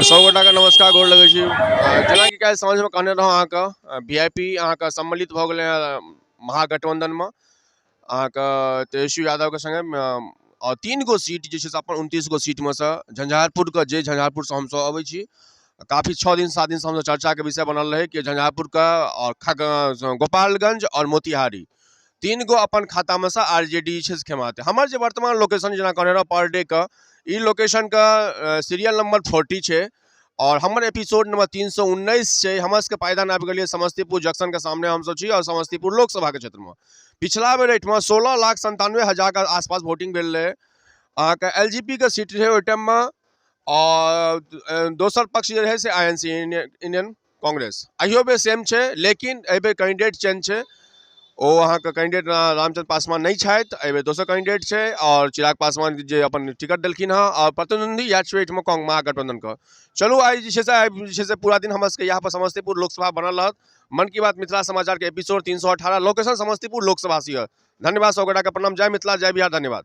सब गोटाके नमस्कार, गोर लगै छी। जेनाकि काल्हि साँझमे कहने रहौं अहाँके, वी I P अहाँके सम्मिलित भऽ गेलै हँ महागठबन्धनमे अहाँके तेजस्वी यादवके सङ्गे, आओर 3 गो सीट जे छै से अपन 29 गो सीटमे सँ झंझारपुरके, जे झंझारपुरसँ हमसब अबै छी, काफी 6 दिन 7 दिनसँ हमसब चर्चाके विषय बनल रहै कि झंझारपुरके आओर खग गोपालगंज आओर मोतिहारी 3 गो अपन खातामे सँ आर जे डी जे छै से खेमाते। हमर जे वर्तमान लोकेशन जेना कहने रहौं पर डे के, ई लोकेशनके सीरियल नंबर 40 छै आओर हमर एपिसोड नंबर 319 छै। हमर सबके पायदान आबि गेलियै समस्तीपुर जंक्शनके सामने हमसब छी आओर समस्तीपुर लोकसभाके क्षेत्रमे पिछला बेर एहिठमा 16,97,000के आसपास वोटिंग भेल रहै। अहाँके एल जी पी के सीट रहै ओहि टाइममे आओर दोसर पक्ष जे रहै से I N C Indian Congress. अहियो बेर सेम छै, लेकिन एहिबेर कैंडिडेट चेंज छै। ओ अहाँके कैंडिडेट रामचंद्र पासवान नहि छथि, एहिबेर दोसर कैंडिडेट छै आओर चिराग पासवान जे अपन टिकट देलखिन हँ आओर प्रतिद्वंदी इएह छै एहिठमा महागठबंधनके। चलू आइ जे छै से आइ जे छै से पूरा दिन हमर सबके यहाँ पर समस्तीपुर लोकसभा बनल रहत। मन की बात मिथिला समाचार के एपिसोड 318, लोकेशन समस्तीपुर लोकसभा से। धन्यवाद, सब गोटाके प्रणाम। जय मिथिला, जय बिहार, धन्यवाद।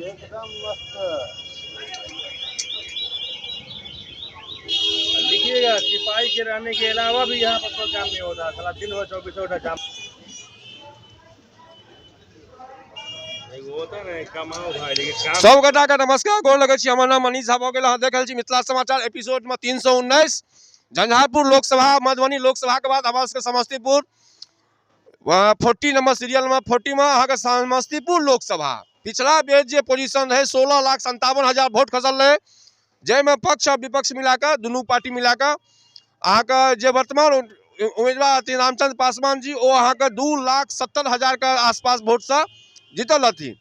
एकदम मस्त। देखिएगा, सिपाही के रहने के अलावा भी यहाँ पर कोई काम नहीं होता, साला दिन भर 24 घंटा जाम। होता नहीं, कमाओ भाई, लेकिन काम। सब गोटा के नमस्कार, गोर लगै छी। हमर नाम मनीष झा भऽ गेल। अहाँ देख रहल छी मिथिला समाचार एपिसोड में 319, झंझारपुर लोकसभा, मधुबनी लोकसभा के बाद हमरा सबके समस्तीपुर 40 नंबर सीरियल में 40 में अहाँके समस्तीपुर लोकसभा। पिछला बेर जे पोजीशन रहै 16,57,000 वोट खसल रहै, जाहिमे पक्ष आ विपक्ष मिलाकऽ दुनू पार्टी मिलाकऽ अहाँके जे वर्तमान उम्मीदवार हथिन रामचंद्र पासवान जी, ओ अहाँके 2,70,000 के आसपास वोटसँ जीतल रहथिन।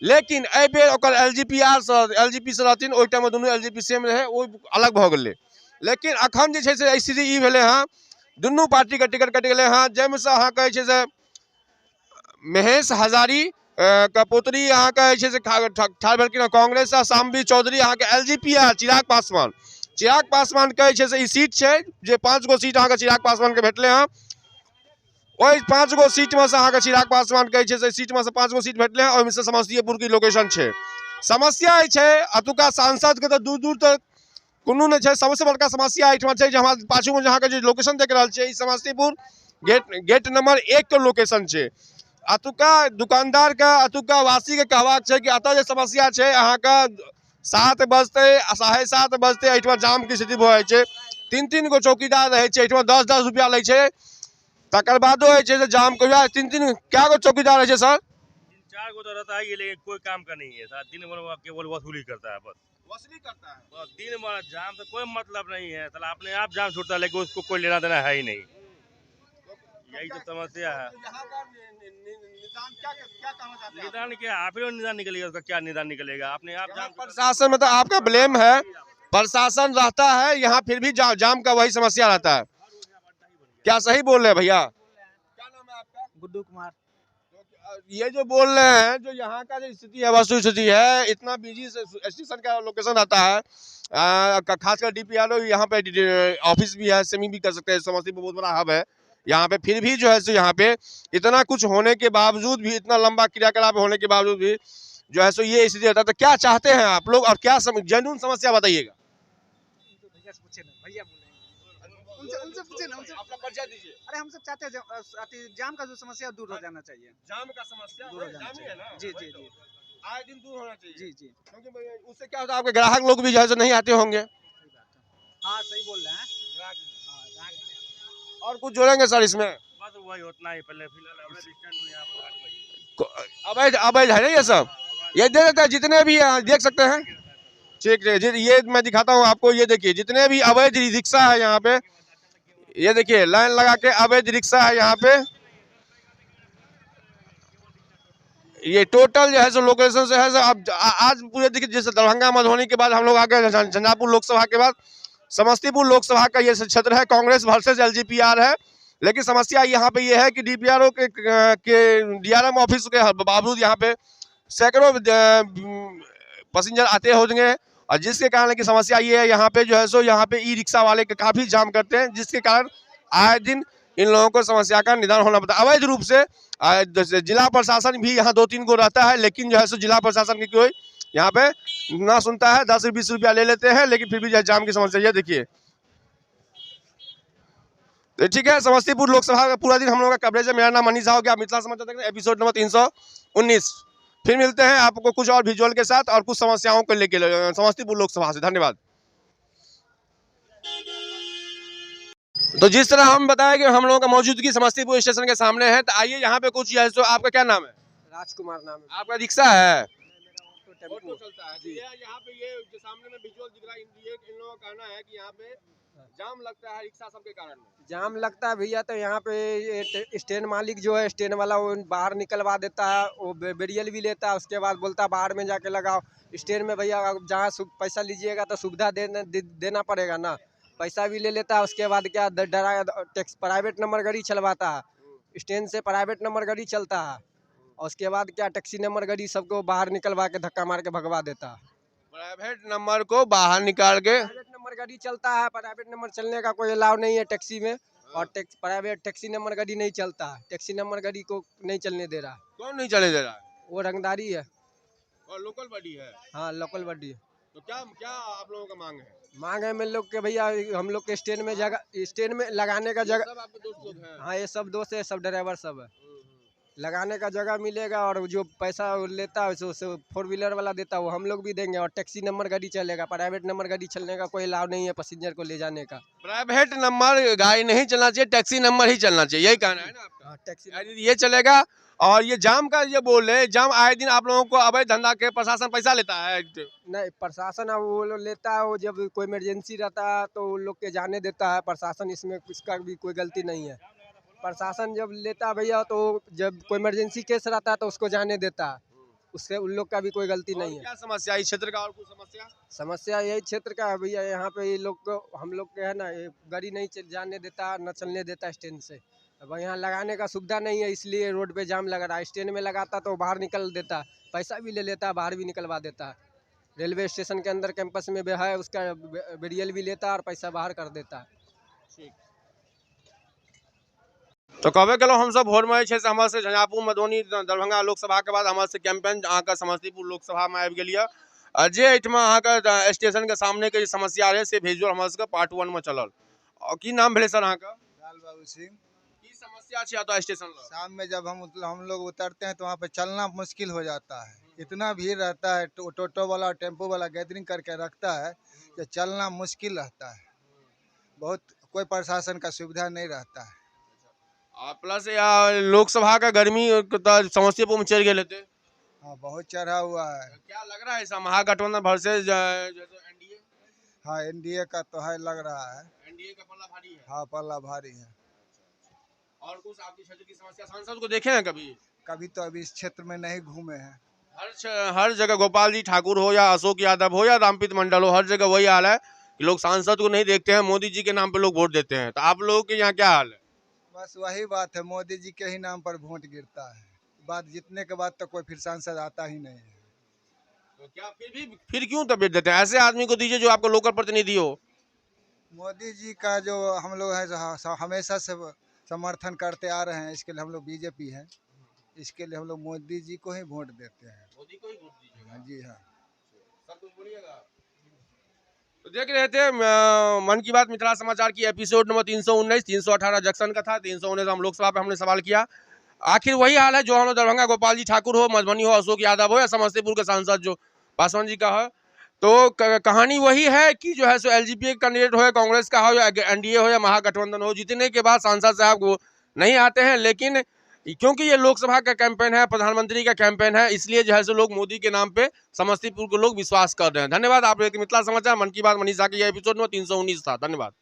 लेकिन एहि बेर ओकर एल जी पी आर सँ एल जी पी सँ रहथिन, ओहि टाइममे दुनू एल जी पी सेम रहै, ओ अलग भऽ गेलै। लेकिन अखन जे छै से स्थिति ई भेलै हँ, दुनू पार्टीके टिकट कटि गेलै हँ, जाहिमे सँ अहाँके जे छै से महेश हजारी के पुत्री अहाँके जे छै से ठाढ़ भेलखिन हँ कांग्रेस आ शाम्भवी चौधरी अहाँके एल जी पी आ चिराग पासवान। चिराग पासवानके जे छै से ई सीट छै, जे 5 गो सीट अहाँके चिराग पासवानके भेटलै हँ, ओहि 5 गो सीटमे सँ अहाँके चिराग पासवानके जे छै से सीटमे सँ 5 गो सीट भेटलै हँ, ओहिमे सँ समस्तीपुरके लोकेशन छै। समस्या ई छै एतुका सांसदके तऽ दूर दूर तक कोनो नहि छै। सबसँ बड़का समस्या एहिठमा छै जे हमरा पाछूमे जे अहाँके जे लोकेशन देख रहल छियै, ई समस्तीपुर गेट नंबर 1 के लोकेशन छै। एतुका दुकानदारके, एतुका वासीके कहबाक छै कि एतऽ जे समस्या छै, अहाँके 7 बजतै आ 7:30 बजतै एहिठमा जामके स्थिति भऽ जाइ छै। 3-3 गो चौकीदार रहै छै एहिठमा, 10-10 रुपैआ लै छै, तकर बादो होइ छै जे जाम कहिया 3-3 कए गो चौकीदार रहै छै सर? 3-4 गो तो रहता ही है, लेकिन कोई काम का नहीं है। सारा दिन भर केवल वसूली करता है, बस वसूली करता है, बस दिन भर जाम से कोई मतलब नहीं है। साला अपने आप जाम छूटता है, लेकिन उसको कोई लेना देना है ही नहीं। यही तो समस्या है। तो यहाँ का निदान क्या कहना चाहते हैं आप? निदान क्या, आप ही निदान निकलेगा, उसका क्या निदान निकलेगा? अपने आप यहाँ जाम प्रशासन में तो आपका ब्लेम है, प्रशासन रहता है यहाँ फिर भी जाम का वही समस्या रहता है। क्या सही बोल रहे हैं भैया? क्या नाम है आपका? गुड्डू कुमार। ये जो बोल रहे हैं, जो यहाँ का जो स्थिति है, वस्तु स्थिति है, इतना बिजी स्टेशन का लोकेशन आता है, खासकर डी पी आर ओ यहाँ पे ऑफिस भी है, सेमी भी कर सकते हैं, समस्तीपुर बहुत बड़ा हब है यहाँ पे, फिर भी जो है सो यहाँ पे इतना कुछ होने के बावजूद भी, इतना लंबा क्रियाकलाप होने के बावजूद भी जो है सो ये स्थिति रहता है। तो क्या चाहते हैं आप लोग और क्या जेन्युइन समस्या बताइएगा। तो भैया से पूछे ना, भैया बोले उनसे, उनसे पूछे ना, उनसे। अपना परिचय दीजिए। अरे हम सब चाहते हैं जाम का जो समस्या दूर हो जाना चाहिए। जाम का समस्या दूर हो जाना जाम ही है चाहिए। ना? जी, वही जी, तो। जी। आए दिन दूर होना चाहिए। जी, जी। क्योंकि भैया, उससे क्या होता है, आपके ग्राहक लोग भी जो है सो नहीं आते होंगे। सही बात है। हाँ सही बोल रहे हैं। हाँ, ग्राहक नहीं आते। और कुछ जोड़ेंगे सर इसमें? बस वही उतना ही, पहले फिलहाल अवैध स्टैंड हुई यहाँ पर 8 बजे। अवैध है ना ये सब, ये दे देते हैं जितने भी हैं, देख सकते हैं। ठीक है जी, ये मैं दिखाता हूँ आपको, ये देखिए जितने भी अवैध रिक्शा है यहाँ पे, ये देखिए लाइन लगा के अवैध रिक्शा है यहाँ पे। ये टोटल जो है सो लोकेशन से है सो अब आज पूरे देखिए, जैसे दरभंगा मधुबनी के बाद हम लोग आगे झंझारपुर लोकसभा के बाद समस्तीपुर लोकसभा का ये क्षेत्र है, Congress versus L G P R है। लेकिन समस्या यहाँ पे ये है कि डी पी आर ओ के डी आर एम ऑफिस के बावजूद यहाँ पे सैकड़ों पैसेंजर आते होंगे, और जिसके कारण की समस्या ये है यहाँ पे जो है सो यहाँ पे ई रिक्शा वाले के काफ़ी जाम करते हैं, जिसके कारण आए दिन इन लोगों को समस्या का निदान होना पड़ता है अवैध रूप से। जैसे जिला प्रशासन भी यहाँ 2-3 गो रहता है, लेकिन जो है सो जिला प्रशासन की कोई यहाँ पे ना सुनता है, 10-20 रुपया ले लेते हैं, लेकिन फिर भी जो है जाम की समस्या। ये देखिए, तो ठीक है, समस्तीपुर लोकसभा का पूरा दिन हम लोगों का कवरेज है। मेरा नाम मनीष हो गया, मिथिला समाचार देख रहे हैं, एपिसोड नंबर 319। फिर मिलते हैं आपको कुछ और विजुअल के साथ और कुछ समस्याओं को लेकर समस्तीपुर लोकसभा से। धन्यवाद। तो जिस तरह हम बताया कि हम लोगों का मौजूदगी समस्तीपुर स्टेशन के सामने है, तो आइए यहाँ पे कुछ है। तो आपका क्या नाम है? राजकुमार नाम है। आपका रिक्शा है? Auto tempo. चलता है। यहाँ पे ये जो सामने में विजुअल दिख रहा है, इन लोगों का कहना है कि यहाँ पे जाम लगता है रिक्शा सबके कारण। जाम लगता है भैया, तो यहाँ पे ये स्टैंड मालिक जो है, स्टैंड वाला, वो बाहर निकलवा देता है, वो बेरियल भी लेता है, उसके बाद बोलता है बाहर में जाके लगाओ। स्टैंड में भैया जहाँ पैसा लीजिएगा तो सुविधा देना पड़ेगा ना, पैसा भी ले लेता है। उसके बाद क्या डरा टैक्स प्राइवेट नंबर गाड़ी चलवाता है, स्टैंड से प्राइवेट नंबर गाड़ी चलता है, और उसके बाद क्या टैक्सी नंबर गाड़ी सबको बाहर निकलवा के धक्का मार के भगवा देता है। प्राइवेट नंबर को बाहर निकाल के प्राइवेट नंबर गाड़ी चलता है, प्राइवेट नंबर चलने का कोई अलाउ नहीं है टैक्सी में, और प्राइवेट टैक्सी नंबर गाड़ी नहीं चलता है, टैक्सी नंबर गाड़ी को नहीं चलने दे रहा है। कौन नहीं चलने दे रहा है? वो रंगदारी है और लोकल बॉडी है। हाँ, लोकल बॉडी है। तो क्या क्या आप लोगों का मांग है? मांग है मेरे लोग के भैया, हम लोग के स्टैंड में जगह, स्टैंड में लगाने का जगह। सब आपके दोस्त लोग हैं? हाँ, ये सब दोस्त है, सब ड्राइवर सब है। लगाने का जगह मिलेगा, और जो पैसा लेता है उसे फोर व्हीलर वाला देता है, वो हम लोग भी देंगे, और टैक्सी नंबर गाड़ी चलेगा, प्राइवेट नंबर गाड़ी चलने का कोई अलाउ नहीं है पैसेंजर को ले जाने का। प्राइवेट नंबर गाड़ी नहीं चलना चाहिए, टैक्सी नंबर ही चलना चाहिए, यही कहना है ना आपका? हाँ, टैक्सी ये चलेगा। और ये जाम का ये बोल रहे हैं, जाम आए दिन आप लोगों को अवैध धंधा के प्रशासन पैसा लेता है? नहीं, प्रशासन अब वो लोग लेता है, वो जब कोई इमरजेंसी रहता है तो वो लोग के जाने देता है प्रशासन, इसमें इसका भी कोई गलती नहीं है। प्रशासन जब लेता है भैया, तो जब कोई इमरजेंसी केस रहता है तो उसको जाने देता है, उससे उन लोग का भी कोई गलती नहीं है। क्या समस्या इस क्षेत्र का और कुछ समस्या? समस्या यही क्षेत्र का है भैया, यहाँ पे ये लोग को, हम लोग के है ना, ये गाड़ी नहीं जाने देता, न चलने देता स्टैंड से। अब यहाँ लगाने का सुविधा नहीं है, इसलिए रोड पे जाम लग रहा है। स्टैंड में लगाता तो बाहर निकल देता, पैसा भी ले लेता, बाहर भी निकलवा देता। रेलवे स्टेशन के अंदर कैंपस में भी है, उसका बेरियल भी लेता और पैसा बाहर कर देता। ठीक। तो कहबे केलहुँ हमसब भोरमे जे छै से हमर से झंझारपुर, मधुबनी, दरभंगा लोकसभा के बाद हमर से कैंपेन अहाँके समस्तीपुर लोकसभामे आबि गेल यऽ। आ जे एहिठमा अहाँके स्टेशनके सामनेके जे समस्या रहै से विजुअल हमर सबके पार्ट 1 मे चलल। की नाम भेलै सर अहाँके? लाल बाबू सिंह। की समस्या छै एतऽ स्टेशन लग? शाम में जब हम लोग उतरते हैं तो वहाँ पे चलना मुश्किल हो जाता है, इतना भीड़ रहता है, टोटो वाला टेम्पो वाला गैदरिंग करके रखता है कि चलना मुश्किल रहता है, बहुत कोई प्रशासन का सुविधा नहीं रहता है। आ प्लस या लोकसभा का गर्मी तो समस्तीपुर में चढ़ गए थे। हाँ, बहुत चढ़ा हुआ है। क्या लग रहा है ऐसा महागठबंधन वर्सेस एनडीए? हाँ, एनडीए का तो है, लग रहा है एनडीए का पल्ला भारी है। हाँ, पल्ला भारी है। और कुछ आपकी क्षेत्र की समस्या, सांसद को देखे हैं कभी? कभी तो अभी इस क्षेत्र में नहीं घूमे हैं। हर जगह गोपाल जी ठाकुर हो या अशोक यादव हो या रामप्रीत मंडल हो, हर जगह वही हाल है कि लोग सांसद को नहीं देखते हैं, मोदी जी के नाम पे लोग वोट देते हैं। तो आप लोगों के यहाँ क्या हाल है? बस वही बात है, मोदी जी के ही नाम पर वोट गिरता है। बात जीतने के बाद तो कोई फिर सांसद आता ही नहीं है। तो क्या फिर भी फिर क्यों तबियत देते हैं? ऐसे आदमी को दीजिए जो आपका लोकल प्रतिनिधि हो। मोदी जी का जो हम लोग हैं हमेशा से समर्थन करते आ रहे हैं, इसके लिए हम लोग बीजेपी हैं, इसके लिए हम लोग मोदी जी को ही वोट देते हैं। मोदी को ही वोट दीजिएगा। हाँ जी हाँ। सब कुछ बोलिएगा। तो देख रहे थे मन की बात मिथिला समाचार की एपिसोड नंबर 319, 318 जंक्शन का था, 319 हम लोकसभा पे हमने सवाल किया। आखिर वही हाल है जो हम लोग दरभंगा गोपाल जी ठाकुर हो, मधुबनी हो अशोक यादव हो या समस्तीपुर के सांसद जो पासवान जी का हो, तो कहानी वही है कि जो है सो एलजेपी के कैंडिडेट हो या कांग्रेस का हो या एनडीए हो या महागठबंधन हो, जीतने के बाद सांसद साहब को नहीं आते हैं। लेकिन क्योंकि ये लोकसभा का कैंपेन है, प्रधानमंत्री का कैंपेन है, इसलिए जो है सो लोग मोदी के नाम पे समस्तीपुर के लोग विश्वास कर रहे हैं। धन्यवाद। आप लोग मिथिला समाचार मन की बात मनीषा की यह एपिसोड नंबर 319 था। धन्यवाद।